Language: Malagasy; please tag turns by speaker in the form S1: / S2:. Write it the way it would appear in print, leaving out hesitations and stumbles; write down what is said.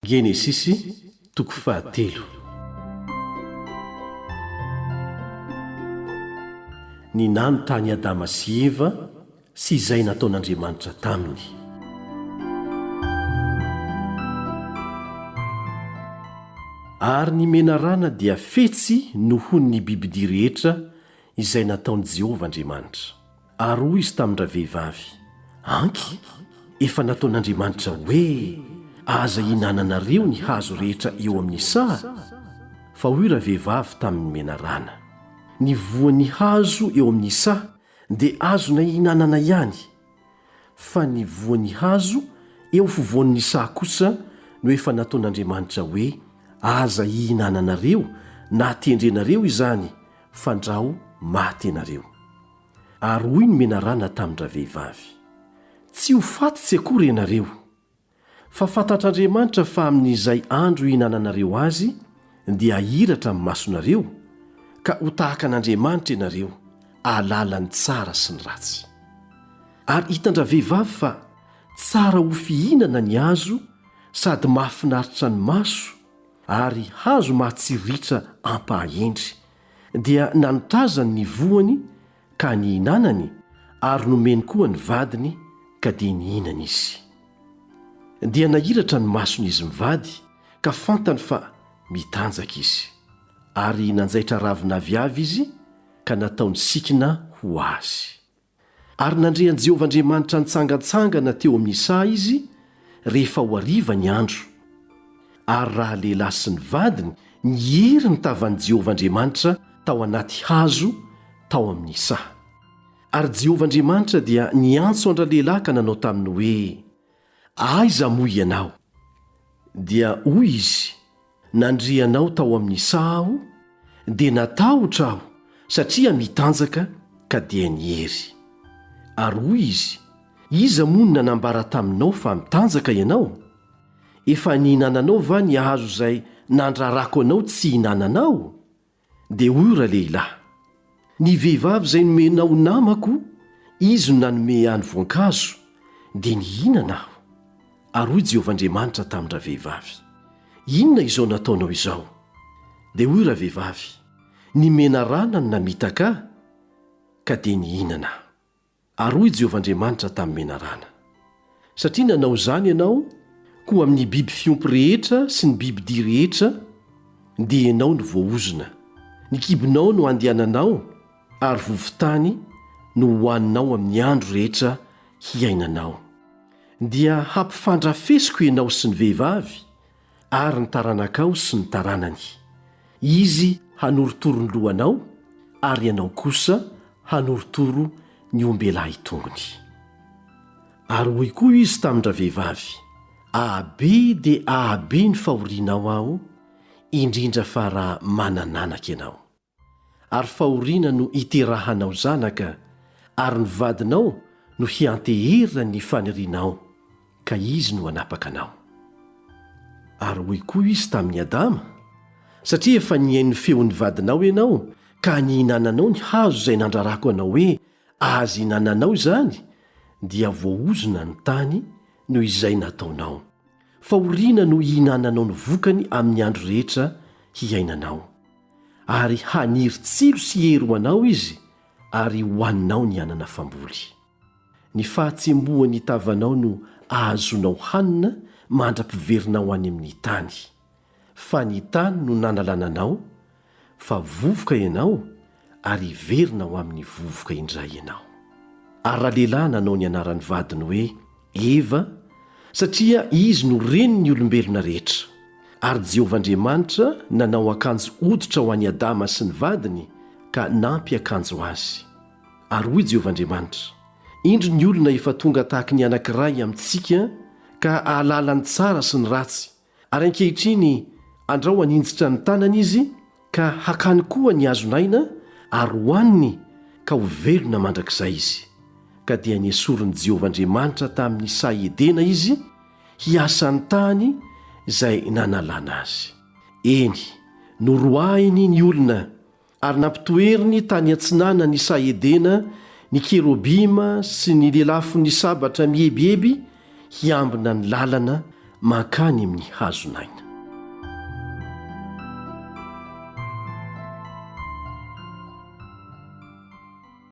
S1: Genesisy, toko fahatelo. Ny nanontany Adama sy Eva sy izay nataon'Andriamanitra taminy. Ary ny menarana dia fetsy nohon' ny bibidia rehetra izay nataon'i Jehovah Andriamanitra. Ary hoy izy tamin-dravehivavy, Anky, efa nataon'Andriamanitra hoe, Aza ihinananareo ny hazo rehetra eo amin'ny saha? Fa hoy ravehivavy tamin'ny menarana, Ny voan'ny hazo eo amin'ny saha dia azonay ihinanana ihany, fa ny voan'ny hazo eo afovoan'ny saha kosa no efa nataon'Andriamanitra hoe, Aza ihinananareo na tendrenareo izany, fandrao maty ianareo. Ary hoy ny menarana tamin-dravehivavy, Tsy ho faty tsy akory ianareo. Fa fantatr'Andriamanitra fa amin'izay andro hihinananareo azy dia hahiratra ny masonareo, ka ho tahaka an'Andriamanitra ianareo, hahalala ny tsara sy ny ratsy. Ary hitan-dravehivavy fa tsara ho fihinana ny hazo sady mahafinaritra ny maso ary hazo mahatsiriritra ampahahendry, dia nanotazany ny voany ka nihinanany ary nomeny koa ny vadiny ka dia nihinana izy. Dia nahiratra ny mason'izy mivady ka fantany fa mitanjaka izy. Ary nanjaitra ravin'aviavy izy ka nataony sikina ho azy. Ary nandre an'i Jehovah Andriamanitra nitsangantsangana teo amin'ny saha izy rehefa ho hariva ny andro. Ary raha lehilahy sy ny vadiny niery ny tavan'i Jehovah Andriamanitra tao anaty hazo tao amin'ny saha. Ary Jehovah Andriamanitra dia niantso an-dralehilahy ka nanao taminy hoe, Aiza moa ianao? Dia hoy izy, Nandre anao tao amin'ny saha aho, dia natahotra aho, satria mitanjaka, ka dia niery. Ary hoy izy, Iza moa no nanambara taminao fa mitanjaka ianao? Efa nihinananao va ny hazo izay nandrarako anao tsy hihinananao? Dia hoy ralehilahy, Ny vehivavy izay nomenao ho namako, izy no nanome ahy ny voankazo, dia nihinana aho. Ary hoy Jehovah Andriamanitra tamin-dravehivavy, Inona izao nataonao izao? Dia hoy ravehivavy, Ny menarana no namitaka ahy, ka dia nihinana aho. Ary hoy Jehovah Andriamanitra tamin'ny menarana, Satria nanao izany ianao, koa amin'ny biby fiompy rehetra sy ny bibi-dia rehetra, dia ianao no voaozona. Ny kibonao no handehananao, ary vovon-tany no hohaninao amin'ny andro rehetra hiainanao. Dia hampifandrafesiko ianao sy ny vehivavy, ary ny taranakao sy ny taranany. Izy hanorotoro ny lohanao, ary ianao kosa hanorotoro ny ombelahy tongony. Ary hoy koa izy tamin-dravehivavy, Ahabe dia ahabe ny fahorianao aho, indrindra fa raha manan'anaka ianao. Ary fahoriana no hiterahanao zanaka, ary ny vadinao no hianteheran'ny fanirianao, ka izy no hanapaka anao. Ary hoy koa izy tamin'i Adama, Satria efa nihaino ny feon'ny vadinao ianao, ka nihinananao ny hazo izay nandrarako anao hoe, Aza ihinananao izany, dia voaozona ny tany noho izay nataonao. Fahoriana no hihinananao ny vokany amin'ny andro rehetra hiainanao. Ary haniry tsilo sy hery ho anao izy, ary hohaninao ny anana famboly. Ny fahatsembohan'ny tavanao no ahazoanao hanina mandra-piverinao any amin'ny tany. Fa ny tany no nanalana anao, fa vovoka ianao, ary hiverina ho amin'ny vovoka indray ianao. Ary ralehilahy nanao ny anaran'ny vadiny hoe Eva, satria izy no renin'ny olombelona rehetra. Ary Jehovah Andriamanitra nanao akanjo hoditra ho an'i Adama sy ny vadiny ka nampiakanjo azy. Ary hoy Jehovah Andriamanitra, Indro ny olona efa tonga tahaky ny anankiray amintsika ka hahalala ny tsara sy ny ratsy, Ary ankehitriny, andrao haninjitra ny tanany izy ka hakany koa ny hazon'aina ary hohaniny ka ho velona mandrakizay izy. Ka dia nesorin'i Jehovah Andriamanitra tamin'ny saha Edena izy hiasa ny tany izay nanalana azy. Eny, noroahiny ny olona Ary nampitoeriny tany atsinanan'ny saha Edena ny kerobima sy ny lelafon'ny sabatra mihebiheby hiambina ny lalana. mankany amin'ny hazon'aina.